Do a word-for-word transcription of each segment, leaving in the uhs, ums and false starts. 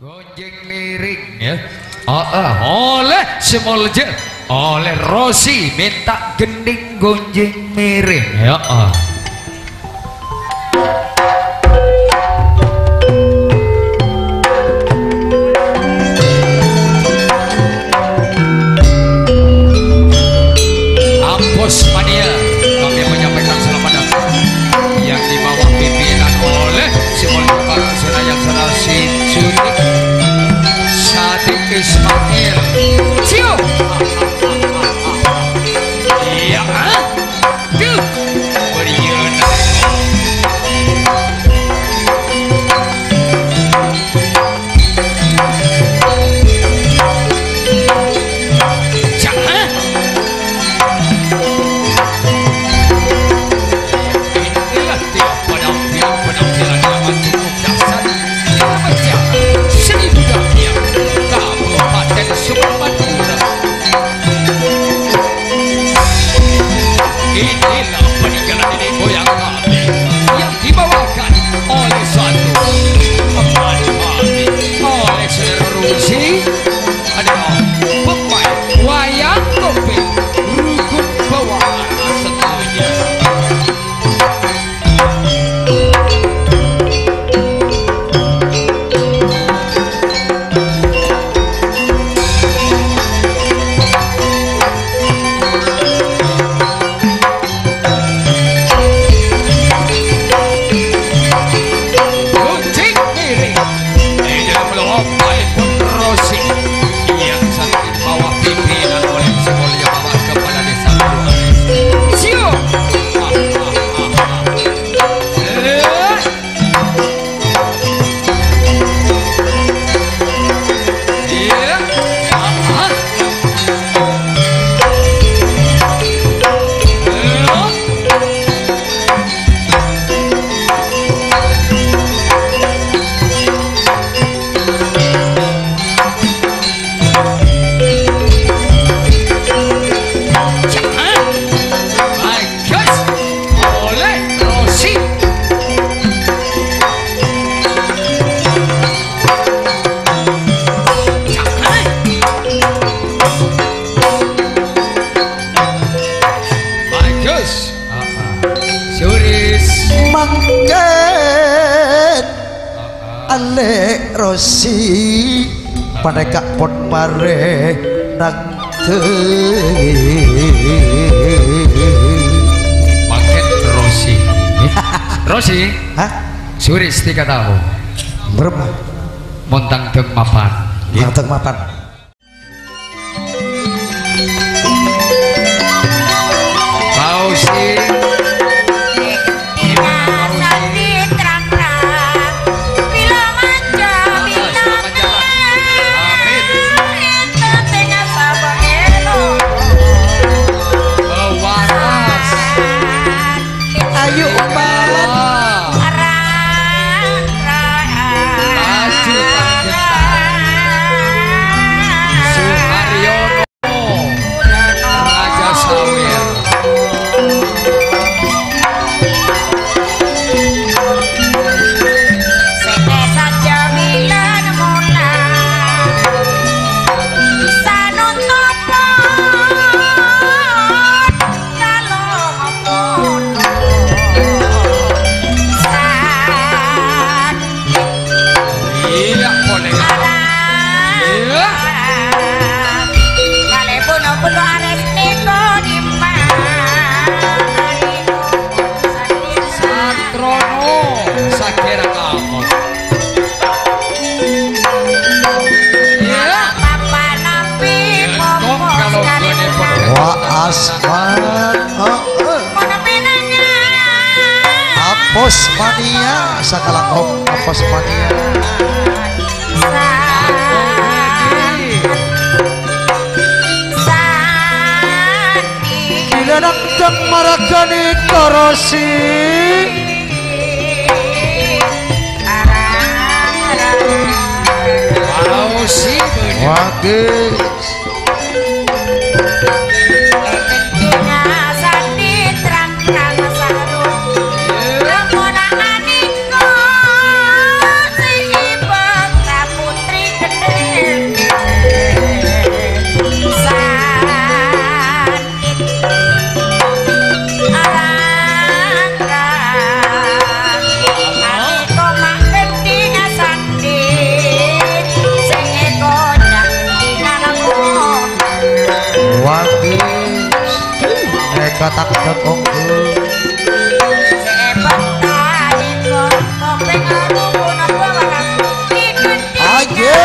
Gonjeng miring, ya. Heeh, oleh sè molja, oleh Rosi minta gending gonjeng miring. Heeh. Ampos mania, kami menyampaikan selamat datang yang dibawa pimpinan oleh si Mulia Pak Senayan Sarasi Sudik Sadi Ismail. Cium. Iya, ah. Duh. Beriana. Jangan. Inilah dia penampilan-penampilan yang cukup dahsyat. Kita pecah seni budaya Kabupaten Sumber Madura. Inilah peninggalan nenek moyang kami yang dibawakan oleh satu teman kami, oleh saudara Rusi. Ada pemain wayang kopi Rugun Bawang setuju. Gunjing miring. Ini adalah melopai pun Rosi yang saat ini bawa pimpinan oleh si Mulia Bapak Kepala Desa Buluan. Siap. Eh. Iya. Ah. Eh. Bagus. Oleh Rosi. Bagus. Suris. Mangkèn. Alè' Rosi panèka pon marè nangtè. Mangkèn Rosi. Rosi. Hah? Suris tiga tahun. Berapa? Montang deng mapan. Montang deng mapan. Fauzi. Amin. Waras. Ayu, Umar. Maju, Panjaitan. Suharyono. Raja Sawir. Sèngko' sajjhâ bilân mola. Sanontopo. Iya, polè. Iya. Satrono, sakèra kamu. Iya. Iya, kok kalau gini pun. Wa asman. Heeh. Apos mania, sakalangkong apos mania. Bilân nangtè maragani korosi. Waduh. Katak dek ongghu. Sè èbântari ko-, kopèng arubu napa waras? Aja.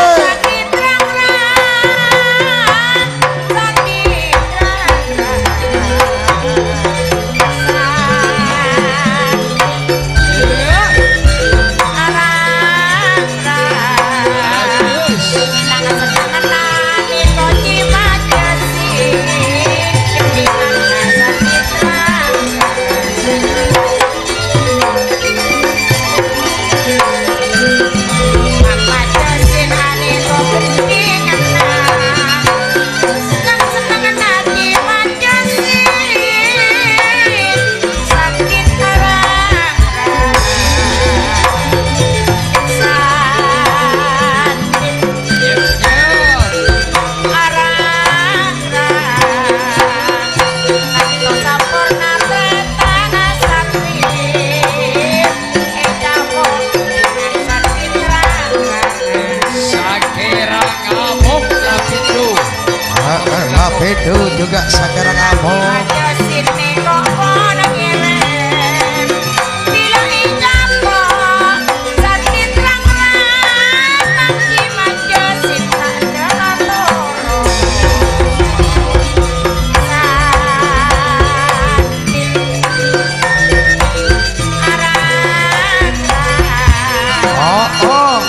Sakèra ngamong la bidhu. Heeh, la bidhu juga sakèra ngamong. Oh, oh.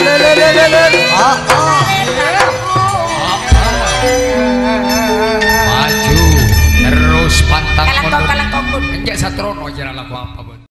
Le, le, le, le, le. Ah, ah. Maju terus pantang mundur. Kalangkong, kalangkong, Bun. Enjak satrono jara lagu apa, Bun?